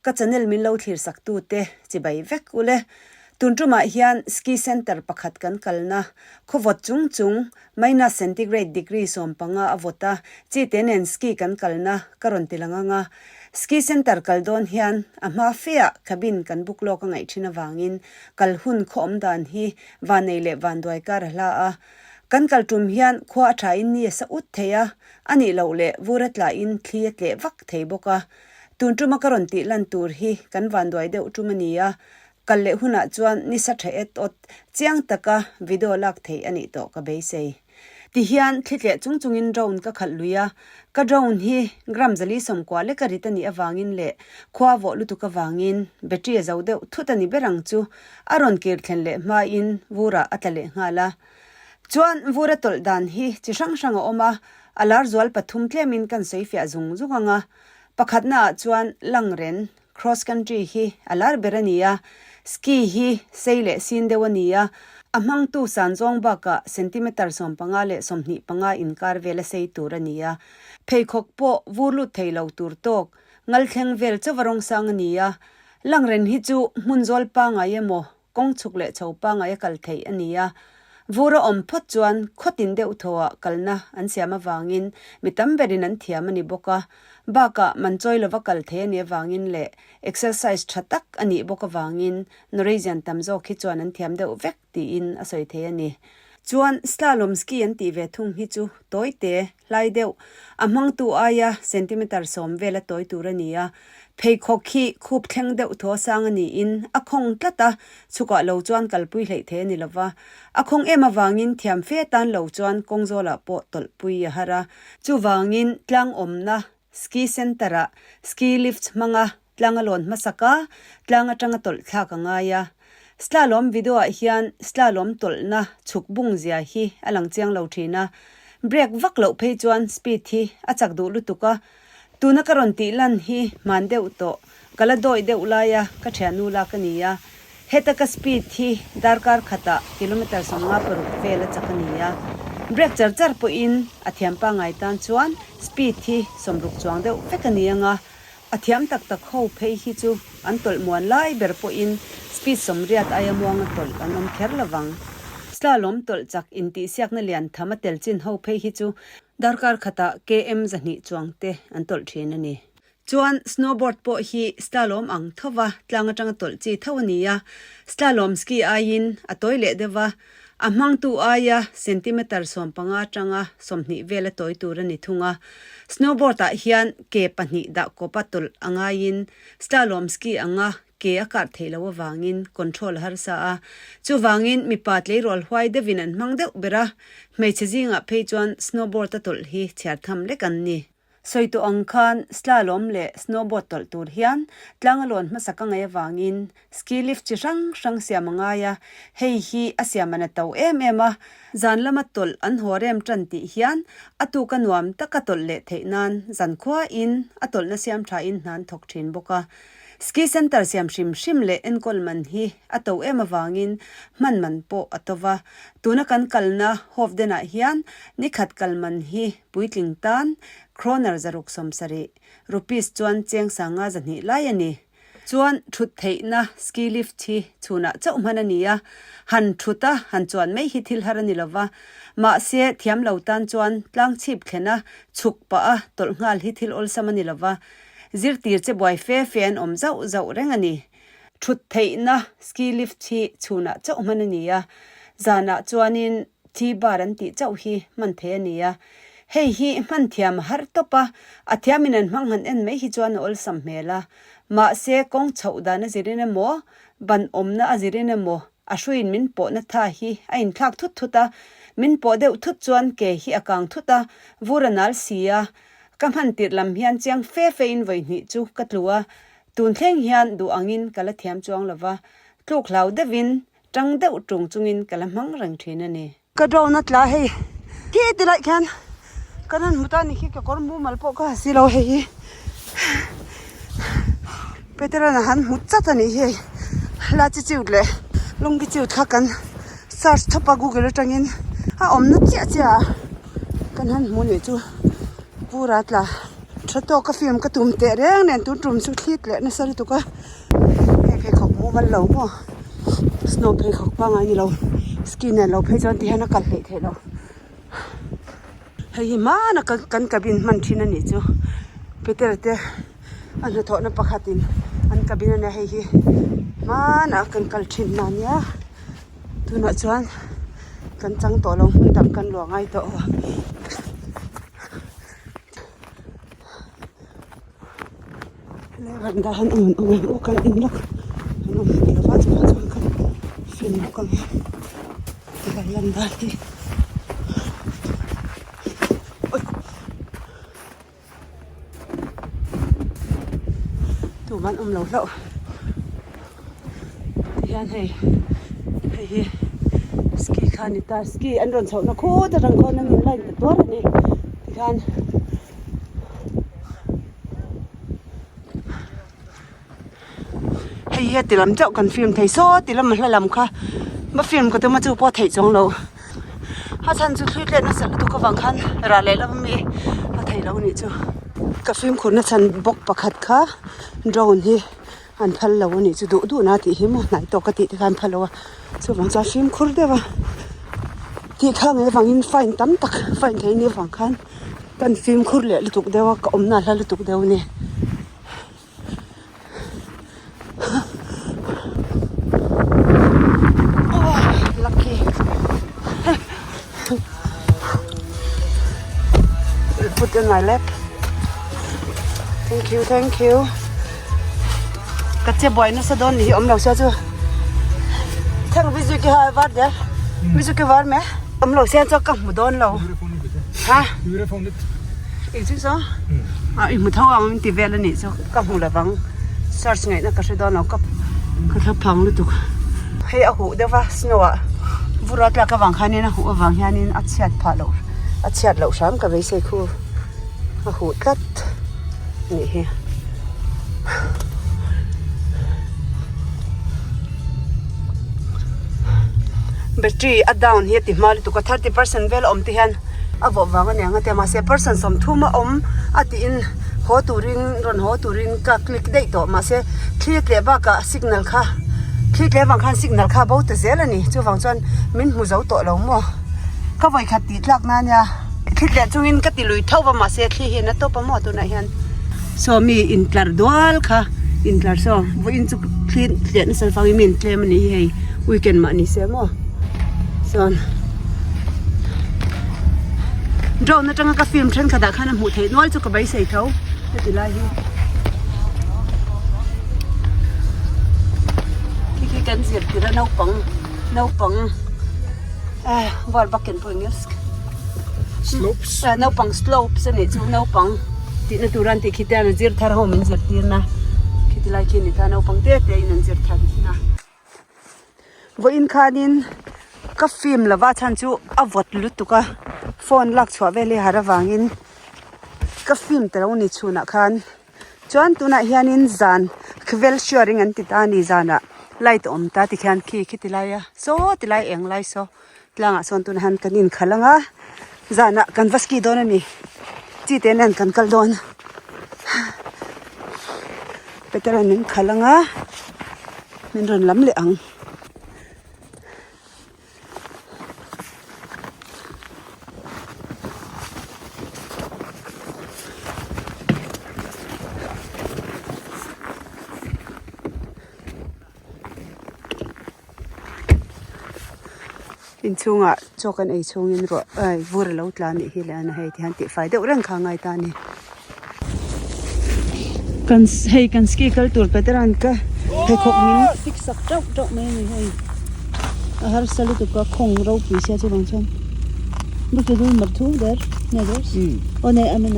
Ka channel min lo thlir sak tu te chibai vek ule. Tun tumah hian ski center pakhat kan kalna khaw vawt chung chung minus centigrade degree 15 a vawt a, chi te nen ski kan kalna ka rawn ti lang ang a. Ski center kal dawn hian a hma feah cabin kan book lawk a ngaih thin avangin kal hun khaw awm dan hi vannei leh vanduai kar a hla a. Kan kal tum hian khua a thain ni a sa ut thei a, a nih loh leh vur a tlahin thli a tleh vak thei bawk a. Tun tuma ka rawn tih lan tur hi kan vanduai deuh tum a ni a, kal leh hunah chuan ni sa tha et awt chiang taka video lak theih a nih tawh ka beisei. Tihian thli tleh chung chungin drone ka khalh lui a, ka drone hi gram zali 90 leka rit a nih avangin leh khua vawh lutuk avangin battery a zo deuh thut a ni ber ang chu a rawn kir thlen leh hmain vurah a tla leh nghal a. Chuan vur a tawlh dan hi chi hrang hrang a awm a, a lar zual pathum tlemin kan sawi fiah zung zung ang a. Pakhatna ah chuan langren, cross country, hi a lar ber a ni a, ski hi sei leh sin deuh a ni a, a hmangtu san zawng bakah centimeter 15 leh 25 inkar vel a sei tur a ni a, pheikhawk pawh vur lut thei lo tur tawk, ngal thleng vel chauva rawng sang a ni a, langren hi chu hmun zawl pangai emaw Kawng chhuk leh chho pangai a kal theih a ni a, vur a awm phawt chuan khawtin deuh thawhah kalna an siam avangin mi tam berin an thiam a ni bawk a, bakah man chawi lova kal thei a nih avangin leh exercise tha tak a nih bawk avangin Norwegian tam zawk hi chuan an thiam deuh vek tiin a sawi thei a ni. Chuan slalom ski an tih ve thung hi chu tawi te hlai deuh, a hmangtu aia centimeter 10 vel a tawi tur a ni a, pheikhawk hi khup thleng deuh thaw sang a niin a khawng tlat a, chhukah lo chuan kalpui hleih thei a ni lova, a khawng em avangin thiam fe tan lo chuan kawng zawlah pawh tawlhpui a har a, chuvangin tlang awmna ski center-ah ski lift hmanga tlang a lawn hmasak a, tlang atanga tawlh thlak a ngai a. Slalom video-ah hian slalom tawlhna chhuk bung zia hi a lang chiang lo thin a, brake vak loh phei chuan speed hi a chak duh lutuk a, tuna ka rawn tih lan hi hman deuh tawh, ka la dawih deuh laia ka thiannu lak a ni a, heta ka speed hi darkar khatah kilometer 56 vel a chak a ni a, brake char char pawhin a thiam pangngai tan chuan speed hi 60 chuang deuh vek a ni ang a. A thiam tak tak ho phei hi chu an tawlh muan lai ber pawhin speed 80 aia muanga tawlh an awm kher lovang. Slalom tawlh chak intihsiakna lian tham a tel chin ho phei hi chu darkar khatah KM 200 chuang te an tawlh thin a ni. Chuan snowboard pawh hi slalom ang thova tlang atanga tawlh chi tho a ni a, slalom ski aiin a tawi leh deuh a, A hmangtu aia centimeter 15 atanga 20 vel a tawi tur a ni thung a. Snowboard ah hian ke pahnih dah kawp a tawlh a ngaiin slalom ski anga ke a kar theih loh avangin control a harsa a. Chuvangin mipa tleirawl huai deuhin an hmang deuh ber a, hmeichhe zingah phei chuan snowboard a tawlh hi chhiar tham lek an ni. Sawi tawh ang khan slalom leh snowboard tawlh tur hian tlang a lawn hmasa ka ngaih avangin ski lift chi hrang hrang siam a ngai a, hei hi a siam an a to em em a, zan lama tawlh an haw rem tan tih hian a tuk a nuam taka tawlh leh theih nan zan khuain a tawlhna siam thain hna an thawk thin bawk a. Ski center siam hrim hrim leh enkawl man hi a to em avangin hman man pawh a to va, tuna kan kalna Hovden-ah hian nikhat kal man hi Puitling tan kroner 670, rupees chuan cheng 502 lai a ni. Chuan thut theihna ski lift hi chhunah chauh hman a ni a, han thut a, han chuan mai hi thil har a ni lova. Mahse, thiam lo tan chuan tlang chhip thlen a, chhuk pah a, tawlh nghal hi thil awlsam a ni lova. Zirtir che buai fe fe an awm zauh zauh reng a ni. Thut theihna ski lift hi chhunah chauh hman a ni a, zanah chuanin Thi bar an tih chauh hi hman thei a ni a, hei hi hman thiam a har tawp a, a thiamin an hmang han en mai hi chuan a awlsam hmel a, mahse kawng chhoh dan a zirin emaw, ban awmna a zirin emaw, a hruiin min pawhna tha hi a inthlak thut thut a, min pawh deuh thut chuan ke hi a kang thut a, vur a nal si a, ka hman tirh lam hian chiang fe fe in vawi hnih chu ka tlu a, tun thleng hian duh angin ka la thiam chuang lova, tluk hlau deuhin Tang deuh tung chungin ka la hmang reng thin a ni. Ka drone a tla hei khi ti laih khian kan han hmu ta a ni khi kekawr mumal pawh ka ha si lo hei hi Peter-a'n a han hmu chat a nih hi hei latitude leh longitude kha kan search thawp a google atangin a awmna chiah chiah ah kan han hmu nih chu pura tla. Tha tawk a film ka tum teh reng nen tun tum chu thlit leh nasa lutuk a hei pheikhawk mumal lo maw snow pheikhawk pangngai ni lo ski nen lo phei chuan ti hian a kal hleih theih loh hei hi hmana kan cabin hman thin a nih chu Peter te a hnathawhna pakhatin an cabin a nia hei hi hmanah kan kal thin na ania tunah chuan kan chang tawh lo hmun dang kan luah ngai tawh a. Helai han awm an awm em aw kan in lawk an awm hmel lova chuvang chuan kan film bawk ang e tilai lan dan hi tumah an awm lo hlauh tihian hei hei hi ski kha a ni ta ski an rawn chhohna khut atang khawn an rawn line ta tuar a ni tikhan hei hi a ti lam chauh kan film thei saw ti lam a hla lam kha va film ka tum a chu pawh a theih chuang lo a chhan chu thli tlet nasa lutuk avang khan rah leh lam ami a thei lo anih chu ka fimkhur na chhan bawk pakhat kha drone hi an phal lo anih chu duh duh na tih hi maw hnai tawk a tih te kha an phal lo a chuvang chuan fimkhur deuh a tih kha ang avangin fine tam tak fine thei anih avang khan kan fimkhur leh lutuk deuh a ka awmna hla lutuk deuh a ni. Lucky. Put in my lap. Thank you, thank you. Ka che buai nasa dawn ni hi awm lo sia chu. Theng vizu ki ha var der. Vizu ki var me. Awm lo sia chu ka hmu dawn lo. Ha? Eng chu saw? Ah i hmu tho ang min ti vel a nih chu ka hmu lo vang search ngaihna ka hre dawn lo ka ka thla phang lutuk hei a huh deuh va snow ah vur a tlak avang khanin a huh avang hianin a chhiat phah loh a chhiat loh hram ka beisei khu a huh tlat nih hi. Battery a down hi a ti hma lutuk a 30% vel a awm te hian. A vawh vang a niang a tia mahse person sawmthum a awm a tiin haw turin rawn haw turin ka click daih tawh mahse thli tleh bakah signal kha thli tleh avang khan signal kha a bo ta zel a ni chuvang chuan min hmu zo tawh lo maw ka vawikhat tih tlak na ania thli tleh chungin ka ti lui tho va mahse thli hi a na tawp a maw tunah hian saw mi intlar dual kha intlar saw vawiin chu thli tleh nasa vangin mi an tlem a nih hi hei weekend mah ni se maw. Chuan drone atanga ka film thenkhat ah khan a hmuh theih nual chu ka beisei tho heti lai hi khi khi kan zir tir a naupang naupang eh var bakken pawh engelsk Slopes. Eh naupang slopes a nih chu naupang tihna tur an tih khi te an zir thar ho min zirtir na khiti lai khi a ni ta naupang te te in an zir thar na. Vawiin khanin ka film lova chhan chu a vawt lutuk a phone lak chhuah vel hi har avangin ka film ta lo ni chhunah khan chuan tunah hianin zan khawvel sharing an ti ta a ni zanah light a awm ta tikhian khi khi ti lai a saw ti lai eng lai saw tlangah sawn tunah hian kan inkhalh ang a zanah kan va ski dawn a ni chi te nen kan kal dawn peter an inkhalh ang a. Min rawn lam leh ang. Inchhungah chaw kan ei chhungin ruah ai vur a lo tla anih hi le a hei ti hian tihfai deuh reng kha a ngai ta a ni. Kan hei kan ski kal tur Peteran ka pheikhawk min fix sak teuh teuh mai a ni hei a harsa lutuk a khawng ropui sia chuvang chuan Brukte du nummer 2 der nederst oh nei I mean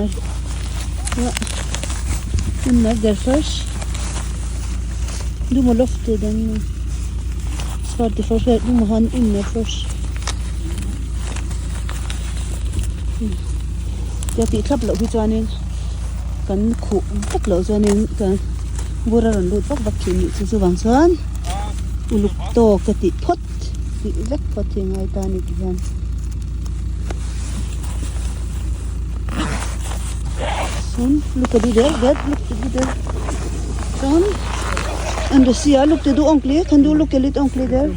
under der først Du må lofte den svarte først. Du må ha den under først. Tia tih thlap loh hi chuanin kan khuh vek loh chuanin kan vur a rawn lut vak vak thin nih chu chuvang chuan uluk tawk ka tih phawt tih vek phawt hi a ngai ta a ni ti hian. Lukka du der der lukka du der Sånn. Andre sida lukter du ordentlig? Kan du lukke litt ordentlig der?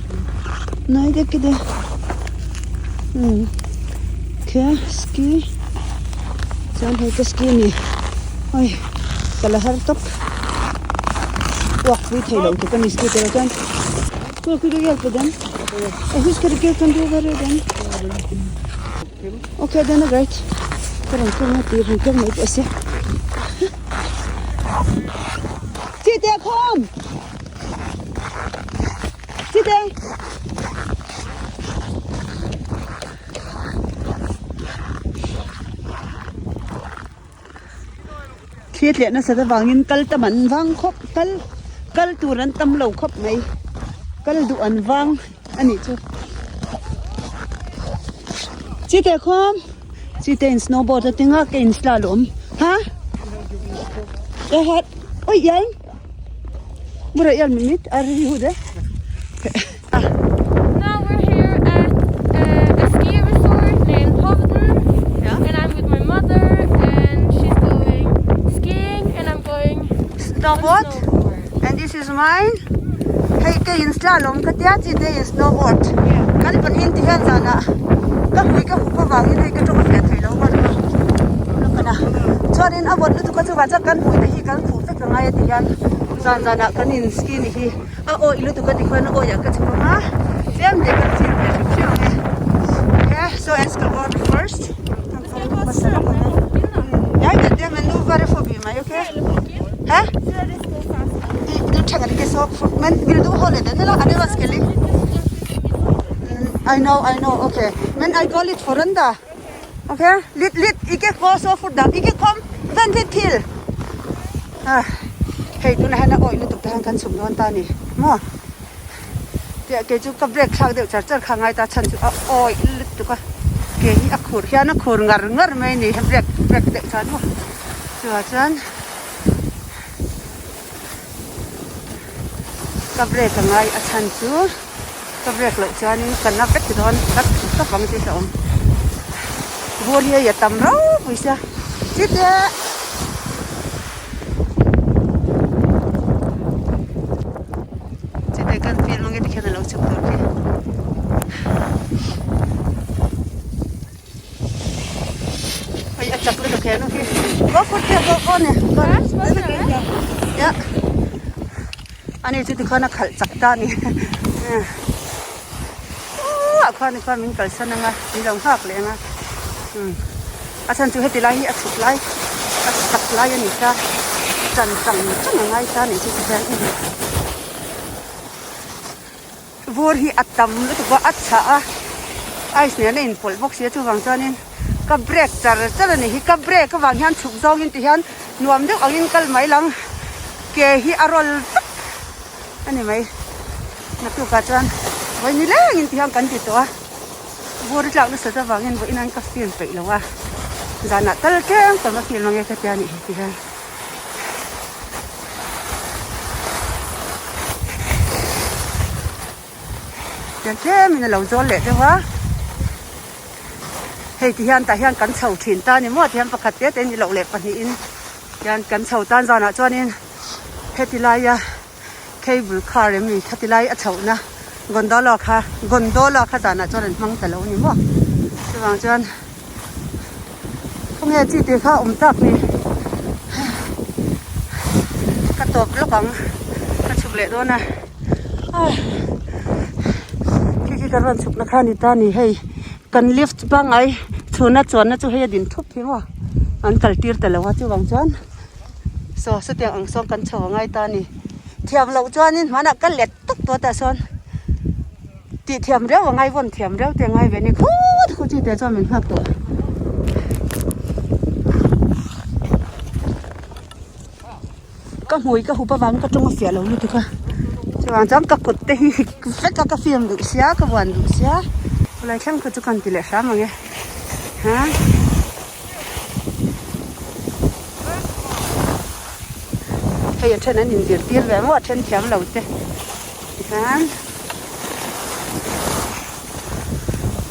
Nei, det er ikke det. Ok, ski. Chuan hei ka ski a ni. Oi, ka la har tawp. Uak pui thei loh tur ka ni ski tur ah chuan. Uak pui du hjelpe dem. Jeg husker ikke, kan du være den? Ok, den er greit. Ka rawn keng a tih rawn keng mai pawh a si. Chite khawm! Chite! Thli tleh nasa avangin kal tam an vang khawp kal kal tur an tam lo khawp mai kal duh an vang a nih chu chite khawm chite in snowboard a tinga ka in sla lawm ha ehat oi ial mura ial mimit a ri hu de. Now we're here at uh, a ski resort named Hovden, Yeah. and I'm with my mother, and she's going skiing, and I'm going on Snowboard. snowboard. And this is mine. Hei ke in slalom ka tia chi te in snowboard. Kan pahnih ti hian zanah ka hmui ka hup avangin hei ka tawng a fiah thei lo maw kana. Chuanin a vawt lutuk a chuvang chuan kan hmui te hi kan khuh vek angai a ti hian zan zanah kan in ski ni hi. A awi lutuk a tikhuan a awiah ka chhuk ang a, tlem te kan feel ve hrim hrim ang e. Okay, so jeg skal gå first. Jeg vet det, men nå bare forbi meg, ok? Hæ? Du trenger ikke så fort, men vil du holde den, eller er det vanskelig? I know, I know, ok. Men jeg går litt foran da. Ok? Litt, litt, ikke gå så fort da. Ikke kom, vent litt til. Ah, hei tunah hian a awih lutuk te hian kan chhuk dawn ta a ni maw tih kei chu ka break thlak deuh char char kha ngai ta chhan chu a awih lutuk a ke hi a khur hian a khur ngar ngar mai a ni he break break deuh chuan maw chuvang chuan ka break a ngai a chhan chu ka break loh chuanin ka na vek dawn ka tawp ang tih hlauhawm bur hi hei a tam ropui sia chite. Chite kan film ange tikhian alo chhuk tur khi hei a chak lutuk he nu khi go fur te go go ne ya ani chu tikhuan a khalh chak ta ani ah khuan khuan min kalsan anga min lo nghak leh anga umm a chhan chu heti lai hi a chhuk lai a chak lai a ni ta chan chang chang a ngai ta a nih chu tikhian vur hi a tam lutuk a a chhah a ice nen a inpawlh bawk si a chuvang chuanin ka break char char a ni hi ka break avang hian chhuk zawngin ti hian nuam deuh angin kal mai lang ke hi a rawl vek a ni mai naktukah chuan vawi ni lengin ti hian kan ti tawh a vur tlak nasat avangin vawiin an ka film peih lo a zanah tal tlem tam a film ange ka tia nih hi ti hian. Tiang tlemin a lo zawl leh deuh a hei ti hian tah hian kan chho thin ta a ni maw ti hian pakhat te te ni loh leh pahnihin hian kan chho tan zanah chuanin heti laia cable car em ni khati lai a chhohna gondola kha gondola kha zanah chuan an hmang ta lo a ni maw chuvang chuan khawnge chi tih kha awm tak ni ka tawp lawk ang ka chhuk leh dawn a khi khi ka rawn chhuk na kha a ni ta a ni hei kan lift pangngai chhuna chuanna chu hei a din thup hi maw an kal tir ta lo a chuvang chuan. Saw sawtiang ang sawn kan chho a ngai ta a ni. Thiam loh chuanin hmanah ka let tawp tawh tah sawn tih thiam reuh a ngai vawn thiam reuh te a ngai ve a ni khut khut chi te chuan min nghak tawh. Ka hmui ka hup avang ka tawng a fiah lo lutuk a chuvang chuan ka kut te hi vek a ka film duh sia ka vuan duh sia khawlai thleng kha chu ka han ti leh hram ang e ha. Hei a then an inzirtir ve maw a then thiam lo te tihian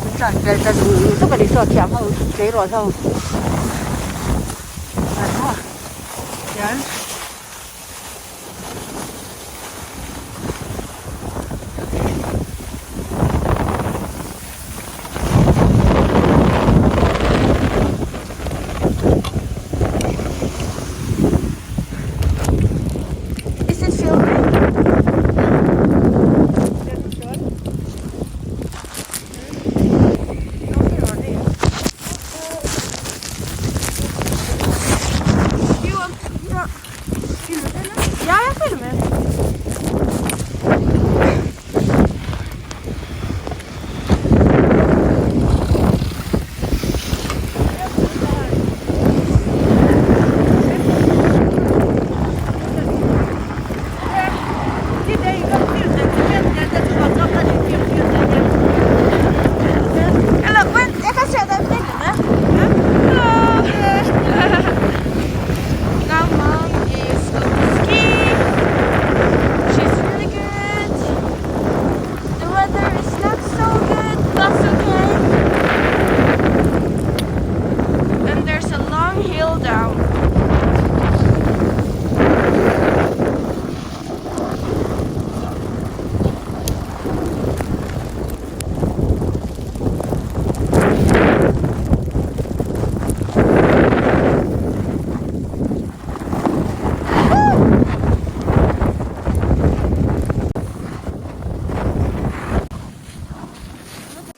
an tlan vel ta zung zung a ni saw thiam ho tleirawl ho an maw. Hian. Is it filming? Ja, jeg filmer. Eller, vent, jeg kan se deg i brillene. Now mom is on ski. She's really good. The weather is not so good. That's okay. And there's a long hill down.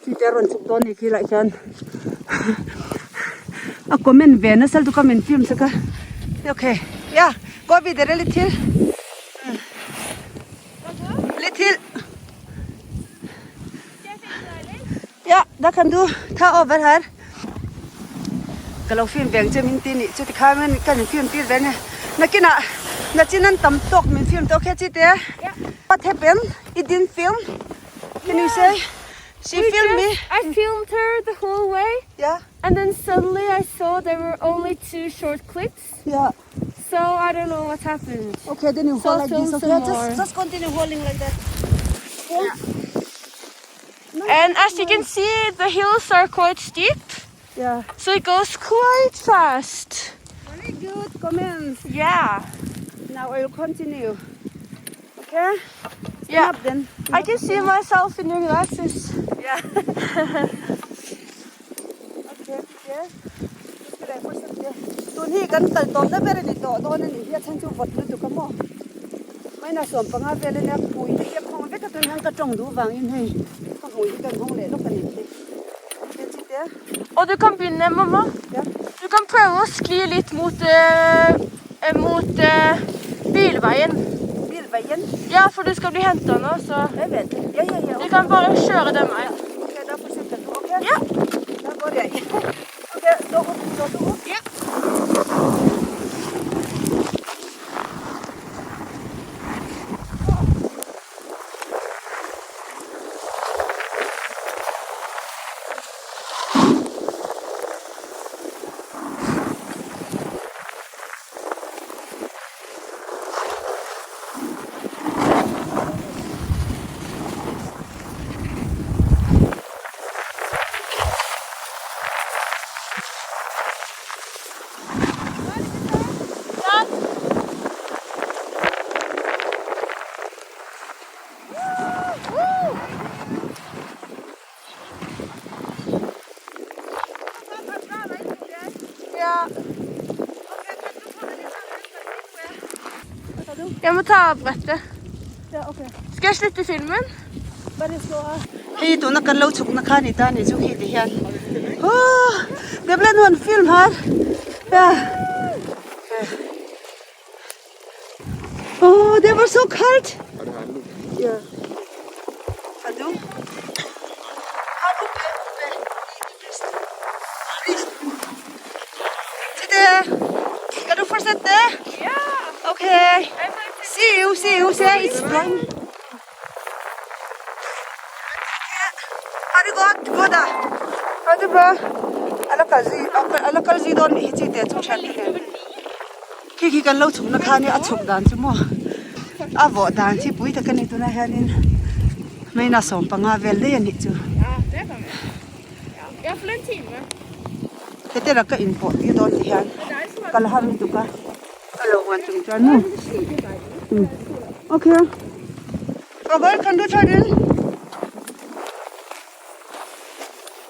Chite rawn chhuk dawn ni khi lah hian a comment ve nasa lutuk a min film sak a okay ya go be there little little ya da kan du tha over her ka lo film veng che min ti nih chu tikhan min kan in film tir ve ania nakinah nachin an tam tawk min film tawk hian chite what happened it didn't film can you say she We filmed me just- I filmed her the whole way, yeah and then suddenly I saw there were only two short clips. yeah So I don't know what happened. okay then you So hold like film this okay some just more. just continue holding like that And as you can see, the hills are quite steep, yeah so it goes quite fast. very good comments Yeah. now I will continue okay Yeah. up then I can see myself in your glasses. Yeah. okay, okay. Tun hi kan kal tawm na ber a ni tawh dawn a nih hi a chhan chu vawt lutuk a maw maina sawm panga vel a nia pui te hi a khawng vek a tun hian ka tawng duh vangin hei ka hmui hi kan hawng leh lawk a ni hi en chi te. Og du kan begynne, mamma. Ja. Du kan prøve å skli litt mot, eh, mot eh, bilveien. Bilveien. Ja, for du skal bli henta nå, så Jeg vet. Ja, ja, ja. du kan bare kjøre den veien. Ok, da fortsetter du. Ok? Ja. Da går jeg. Ok, stå opp, stå opp. Ja. Ja. Jeg må ta av brettet. Ja, ok. Skal jeg slutte filmen? Bare slå av. Hei, tuna kan lo chhuk na kha ni ta ni chu khi ti hian. Oh, det ble noen film her. Ja. Åh, det var så kaldt. Ja. Har du? Her oppe, oppe. Sitte. Skal du fortsette? Ja. Ok. See you, see you, see you. It's flying. Ha det godt. Gå da. Ha det bra. A la kal zui, a la kal zui dawn nih hi chi te chu thian te nen. Khi khi kan lo chhuk na kha nia a chhuk dan chu maw a vawh dan chi pui tak a ni tunah hianin maina 15 vel daih a nih chu. Ja, det kan vi. Ja, for en time. Hete la ka inpawh tir dawn ti hian kal har lutuk a. A lo huan chung chuan maw? Okay. Okay, kan du tha din.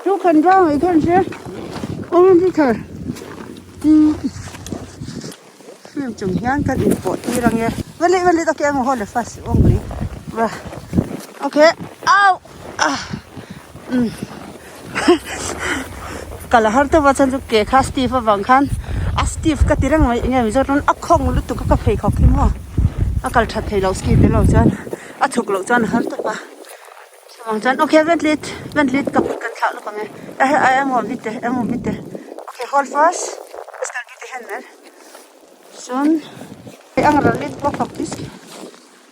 Du kan dra mai kanskje. Om du tar. Film chung hian kan inpawh tir ange. Vali vali okay emaw hold fast awng mai. Okay. Au! Ah! Um. Kal a har deuh a chuan chu ke kha Steve avang khan a Steve ka ti reng mai enge mizo chuan a khawng lutuk a ka pheikhawk hi maw a kal that theih loh ski tel lo chuan a chhuk loh chuan a har tawp a chuvang chuan okay vent lit vent lit ka kan thlah lawk ang e emaw bite emaw bite okay hold first skal bite hian chuan ang ral lit pawh faktisk.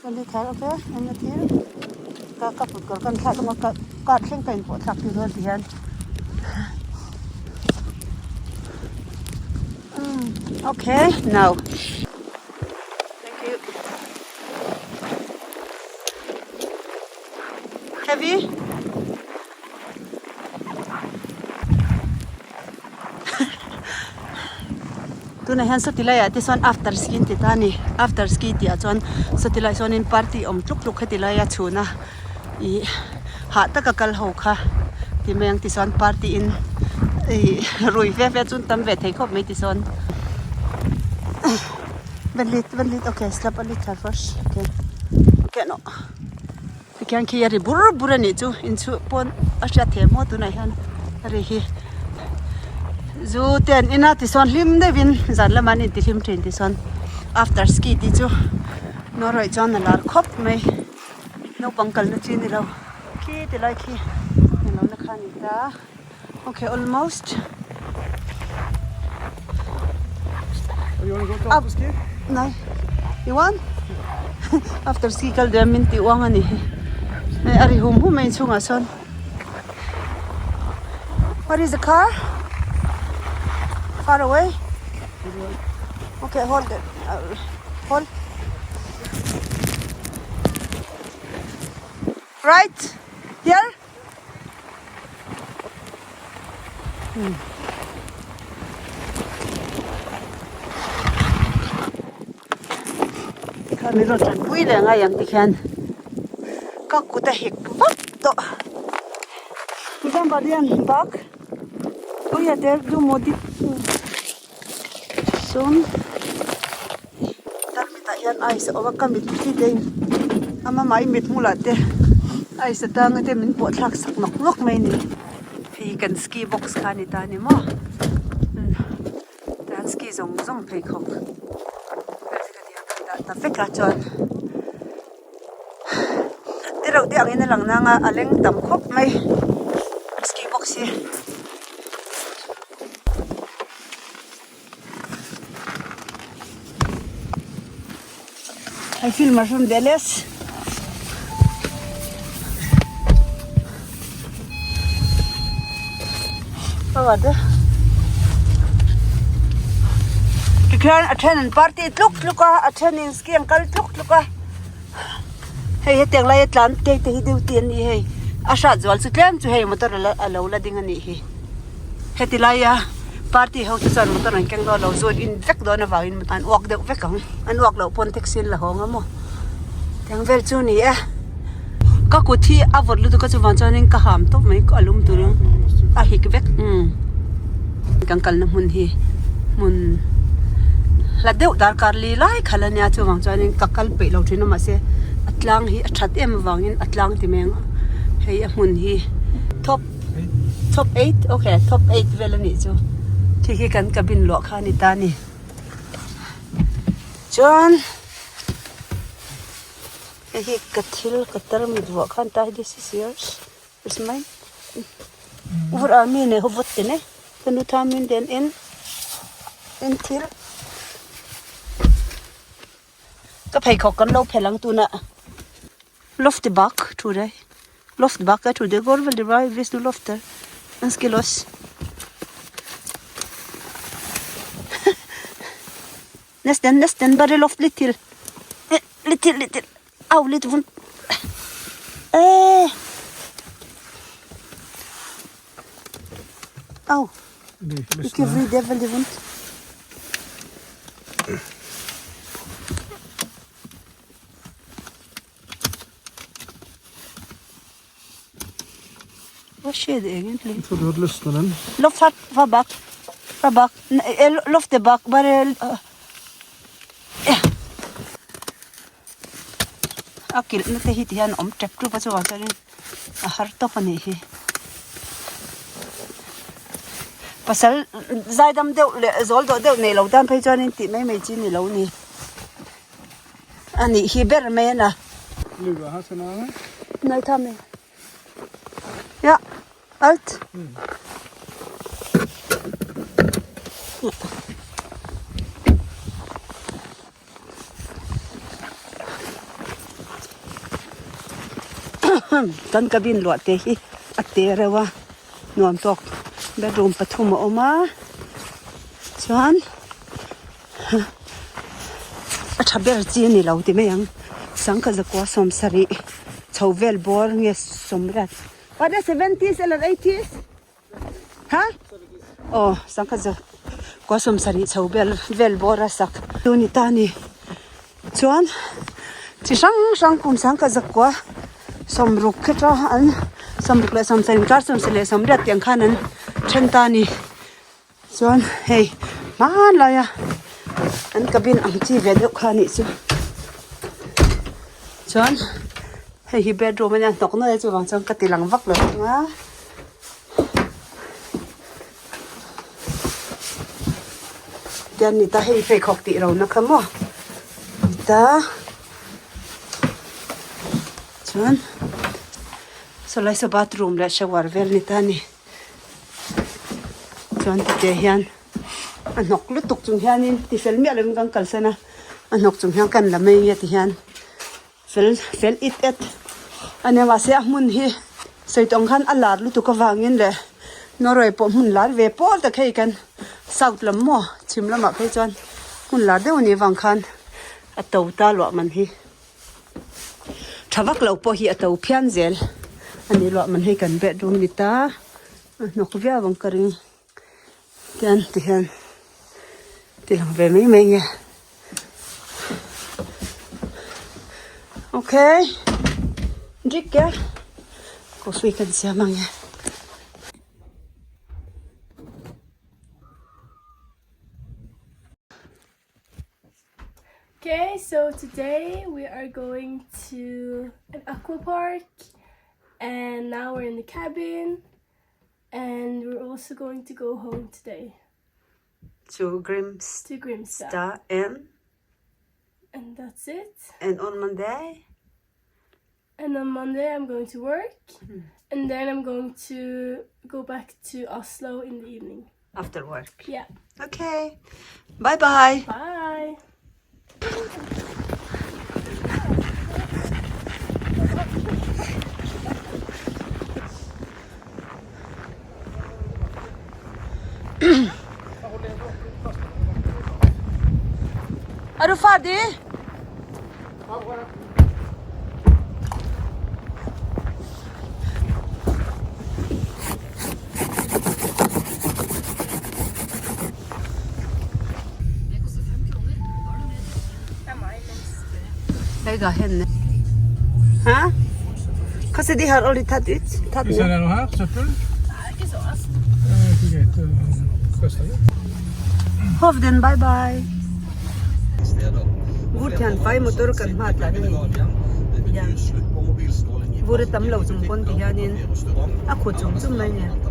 Ka ni thar ok eng a thil ka ka kut kawr kan thlak emaw ka car thleng ka inpawh thlak tir dawn ti hian umm ok now thank you heavy. Tunah hian sawti laiah te sawn after ski an ti ta a ni after ski tih ah chuan sawti laiah sawnin party awm tluk tluk heti laia chhun a ih hah taka kal ho kha ti mai ang ti sawn party in ih rui fe fe chu an tam ve thei khawp mai ti sawn Vent lit vent lit okay slap a lit thar first okay okay no. Tikhian khi a ri bur bur a nih chu inchhuh pawn a hriat thei maw tunah hian a ri hi zu te an in a tichuan hlim deuhin zan lamah an intihlim thin tichuan after ski tih chu Norway chuan a lar khawp mai naupang kalna chi a ni lo khi ti lai khi englo na kha a ni ta okay almost You wanna go to after ski? Nei you want? After ski kal duh min tih uang a ni hi hei a ri hum hum mai inchhungah sawn what is the car far away okay hold it hold right here Tikhan min rawn tanpui leh ngai ang tikhian ka kut a hek vak tawh. Zambadian bak puia der du modi sawn tarmit ah hian ice a awm a ka mit khi te in ama mai mit hmulah te ice atanga te min pawh thlak sak nawk nawk mai a ni hei hi kan ski box kha a ni ta a ni maw tihian ski zawng zawng pheikhawk vel te kha tihian kan dah ta vek a chuan te reuh te angin a lang nang a a leng tam khawp mai ski box hi. I filmar fremdeles. Hva var det? Tikhian a then an party tluk tluk a, a then in ski an kal tluk tluk a. Hei hetiang laia tlan te te hi duty an ni hei. A hrat zual chu tlem chu hei motor a lo la ding a nih hi. Heti laia party ho te chuan motor an keng dawn lo zun in vek dawn avangin an uak deuh vek ang an uak loh pawn taxi an la hawng a maw tiang vel chu ni e ka kut hi a vawt lutuk a chuvang chuanin ka ham tawp mai a lum tur ang a hik vek umm kan kalna hmun hi hmun hla deuh darkar li lai khalh ania chuvang chuanin ka kal peih lo thin a mahse a tlang hi a that em avangin a tlang ti mai ang hei a hmun hi thawp. Top 8 ok top 8 vel a nih chu khi khi kan cabin luah kha a ni ta a ni chuan hei hi ka thil ka tarmit vuah khan ta hi this is yours it's mine vur ah mi nei ho vawt te ne ka nu tha min den en en thil ka pheikhawk kan lo phelh ang tunah lofty bak thu rei. Loft bak a thu det går veldig bra hvis du lofter ganske løs. Nesten, nesten. Bare loft litt til. Eh, litt til, litt til. Au, litt vondt. Eh. Au. Ikke vri, det er veldig vondt. Hva skjer det egentlig? Jeg trodde du hadde løsna den. Loft her, fra bak. Fra bak. Nei, Loftet bak, bare Ja. A kilh na te hi ti hian a awm tep tup a chuvang chuanin a har tawp a nih hi. Pasal zaidam deuh leh zawl dawh deuh neih loh tan phei chuanin tih mai mai chi ni lo ni. A nih hi ber mai a na. Nai tham e. Ja, alt. Kan cabin luah te hi a te reuh a nuam tawk bedroom pathum a awm a chuan a tha ber chi a ni lo ti mai ang sangkhat zakua sawmsarih chho vel bawr nge sawmriat what is seventies eller eighties Ha? Aw sangkhat za kua sawmsarih chho vel vel bawr a sak chu ni ta a ni. Chuan chi hrang hrang kum sangkhat zakua sawmruk heta an sawmruk leh sawmsarih inkar sawmsarih leh sawmriat tih ang khan an then ta a ni. Chuan hei hmanlaia an cabin ang chi ve deuh kha a nih chu. Chuan hei hi bedroom a nia hnawk nuai a chuvang chuan ka ti lang vak lo thung a. Tian ni ta hei pheikhawk tih ro na kha maw ni ta chuan sawlai saw bathroom leh shower vel ni ta a ni chuan tite hian a hnawk lutuk chung hianin tifel miah lovin kan kalsan a a hnawk chung hian kan la mai nge ti hian. Fel fel it et a nia mahse a hmun hi sawi tawng khan a lar lutuk avangin leh Norway pawh hmun lar ve pawl tak hei kan south lam maw chhim lamah phei chuan hmun lar deuh a nih avang khan a to ta luah man hi tha vak lo pawh hi a to phian zel a ni luah man hei kan bedroom ni ta a hnawk viau ang ka ring tian tihian ti lang ve mai mai nge okay drikke coffee kan siam ang e. Okay, so today we are going to an aqua park and now we're in the cabin And we're also going to go home today. To Grimstad. To Grimstad. And? And that's it. And on Monday? And on Monday I'm going to work. Mm. And then I'm going to go back to Oslo in the evening. After work? Yeah. Okay. Bye-bye. Bye. Er du ferdig? Jeg har henne. Hæ? Hva er de har aldri tatt ut? Tatt Hvis ned? det er noe her, søppel? Nei, ikke så Det er ikke greit å kaste det. Hovden, bye bye. Vur thian fai motor kan hma tlan a ni. Tihian vur a tam lo chung pawn tihianin a khu chung chung mai a ni.